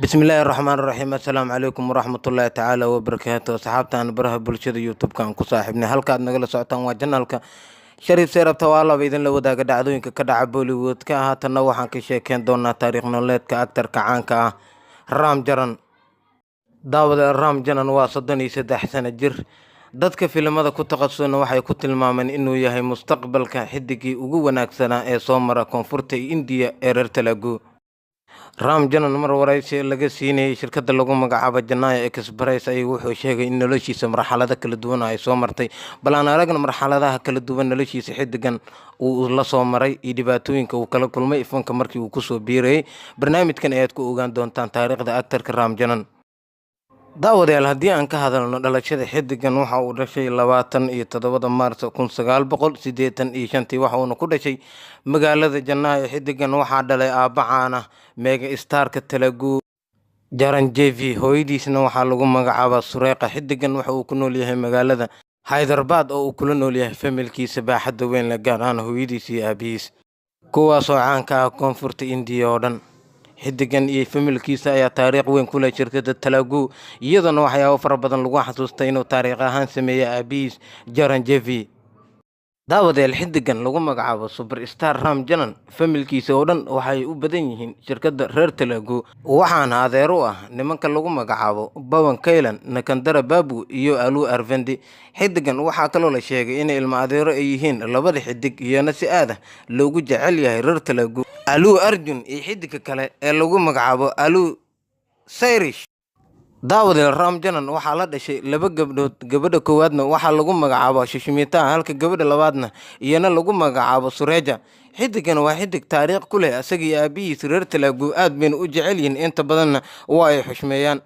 Bismillaahi raxmaani raxiim. Assalaamu calaykum waraxmatullaahi tacaala wabarakaatu. Asxaabtaan baraha bulshada YouTube-ka aan ku saaxiibnay, halkaad nagala socotaan waa channelka Shariif Seerabta. Waa laba idinla wadaaga dhacdooyinka ka dhaca Bollywood-ka. Haatanna waxaan ka sheekeyn doonaa taariikh nololeedka actorka caanka ah Ram Charan. Daawada, Ram Charan waa 33 sano jir. Dadka filimada ku takhasusana waxay ku tilmaameen inuu yahay mustaqbalka xidigii ugu wanaagsanaa ee soo mara koonfurta Indiya ee reer Telugu. Ram Charan mar waraysi laga siinayay shirkadda lagu magacaabo Chennai Express ayuu wuxuu sheegay in noloshiisa marxalado kala duwan ay soo martay. Bal aan aragna marxaladaha kala duwan noloshiisa xidigan uu la soo maray iyo dhibaatooyinka uu kala kulmay ifanka markii uu kusoo biirayay. Barnaamijkan ayaad ku ogaan doontaan taariikhda actorka Ram Charan. Daawadayaal, haddii aan ka hadalno dhalashada xidigan, waxa uu dhashay 27-da Maarso 1985-tii, waxa uuna ku dhashay magaalada Chennai. Xidigan waxaa dhalay aabba caan ah, mega starka Telugu Chiranjeevi. Hooyadiisna waxaa lagu magacaabaa Surekha. Xidigan waxa uu ku nool yahay magaalada Hyderabad oo uu kula nool yahay familkiisa baaxadda weyn la, gaar ahaan hooyadiis iyo aabihiis, kuwaasoo caanka ah koonfurta Indiya oo dhan. Xidigan iyo familkiisa ayaa taariikh weyn ku leh shirkadda Telugu, iyadoona waxyaabo fara badan lagu xasuustay inuu taariikh ahaan sameeyey aabihiis Chiranjeevi. Daawadayaal, xidigan lagu magacaabo superstar Ram Charan familkiisa oo dhan waxay u badan yihiin shirkadda reer Telugu, waxaana adeer u ah nimanka lagu magacaabo Pawan Kalyan, Nagendra Babu iyo Allu Aravind. Xidigan waxaa kaloo la sheegay inay ilmo adeero ay yihiin labada xidig iyana si aad ah loogu jecel yahay reer Telugu, Allu Arjun iyo xidigka kale ee lagu magacaabo Allu Sirish. Daawadayaal, Ram Charan waxaa la dhashay laba gabdhood. Gabadha koowaadna waxaa lagu magacaabo Sushmita, halka gabadha labaadna iyana lagu magacaabo Surekha. Xidigan waa xidig taariikh ku leh asaga iyo aabihiis reer Telugu aad bayna u jecel yihiin, inta badanna waa ay xushmeeyaan.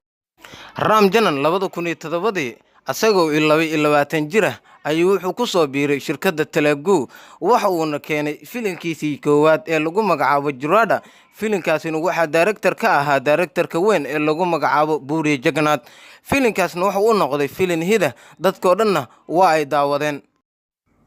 Ram Charan 2007-dii, asagoo 22 jir ah, ayuu wuxuu ku soo biiray shirkadda Telugu. Waxa uuna keenay filimkiisii koowaad ee lagu magacaabo Jurada. Filimkaasina waxaa director ka ahaa directorka weyn ee lagu magacaabo Puri Jagannadh. Filimkaasna wuxuu u noqday filin hit ah, dadkoo dhanna waa ay daawadeen.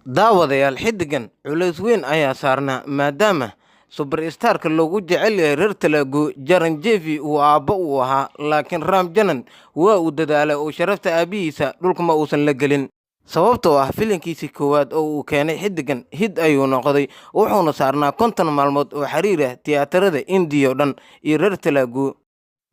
Daawadayaal, xidigan culays weyn ayaa saarnaa, maadaama superstarka loogu jecel yahay reer Telugu Chiranjeevi uu aabbo uu ahaa. Laakiin Ram Charan waa uu dadaalay oo sharafta aabihiisa dhulka ma uusan la gelin, sababtoo ah filimkiisii koowaad oo uu keenay xidigan hit ayuu noqday, wuxuuna saarnaa 50 maalmood oo xiriir ah tiyaatarada Indiya oo dhan iyo reer Telugu.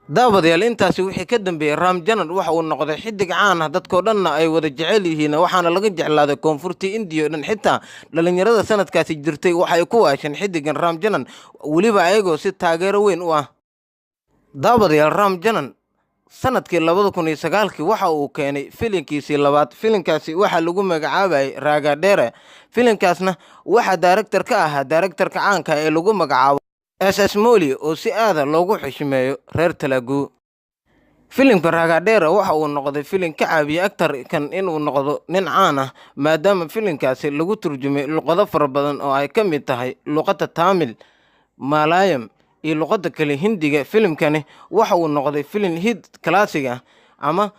Daawadayaal, intaasi wixii ka dambeeyey, Ram Charan waxa uu noqday xidig caan ah, dadkoo dhanna ay wada jecel yihiin, waxaana laga jeclaaday koonfurtii Indiya oo dhan. Xitaa dhalinyarada sanadkaasi jirtay waxay ku waasheen xidigan Ram Charan, weliba ayagoo si taageero weyn u ah. Daawadayaal, Ram Charan sanadkii 2009-kii waxa uu keenay filimkiisii labaad. Filimkaasi waxaa lagu magacaabayay Raggadheere. Filimkaasna waxaa director ka ahaa directorka caanka ee lagu magacaabo SS Moli, oo si aada loogu xushmeeyo reer Telugu. Filimka Raggadheere waxa uu noqday filim ka caawiyey actorkan inuu noqdo nin caan ah, maadaama filimkaasi lagu turjumay luqado fara badan oo ay ka mid tahay luqadda Tamil, Malayalam iyo luqadda kale Hindiga. Filimkani waxa uu noqday filim hit classic ah ama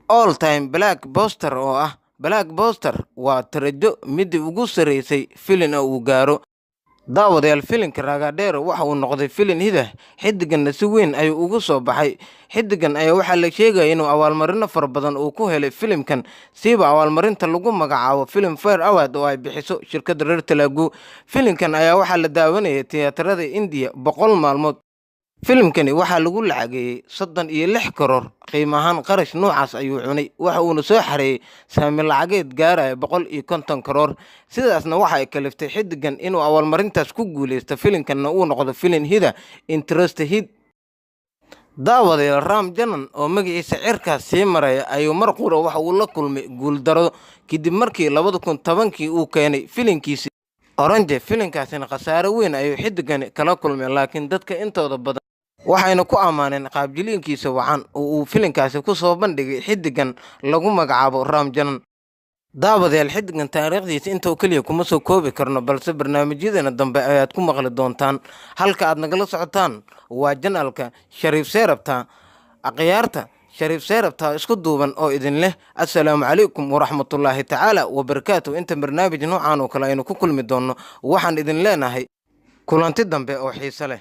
all time blockbuster, oo ah blockbuster waa tarajo midii ugu sarreysay filin oo uu gaaro. Daawadayaal, filimka Raggadheere waxa uu noqday filin hit ah, xidiganna si weyn ayuu ugu soo baxay. Xidigan ayaa waxaa la sheegaya inuu abaalmarino fara badan uu ku helay filimkan, siiba abaalmarinta lagu magacaabo Filmfare Award oo ay bixiso shirkadda reer Telugu. Filimkan ayaa waxaa la daawanayay tiyaatarada Indiya 100 maalmood. Filimkani waxaa lagu lacageeyey 36 karoor qiimo ahaan. Qarash noocaas ayuu cunay, waxa uuna soo xareeyey saami lacageed gaaraya 150 karoor. Sidaasna waxa ay kaliftay xidigan inuu abaalmarintaas ku guuleysto, filimkanna uu noqdo filin hit ah, interest hit. Daawadayaal, Ram Charan oo magaciisa cirkaas sii maraya ayuu mar qura waxa uu la kulmay guuldaro, kadib markii 2010-kii uu keenay filimkiisi Orange. Filimkaasina khasaare weyn ayuu xidigani kala kulmay, laakiin dadka intooda badan waxayna ku ammaaneen qaabjiliinkiisa wacan oo uu filimkaasi ku soo bandhigay xidigan lagu magacaabo Ram Charan. Daawadayaal, xidigan taariikhdiisa intoo keliya kuma soo koobi karno, balse barnaamijyadeena dambe ayaad ku maqli doontaan. Halka aad nagala socotaan waa channelka Shariif Seerabta. Akhyaarta Shariif Seerabta isku duuban oo idin leh assalaamu calaykum waraxmatullaahi tacaala wabarakaatu. Inta barnaamij noocan oo kale aynu ku kulmi doonno, waxaan idin leenahay kulanti dambe oo xiiso leh.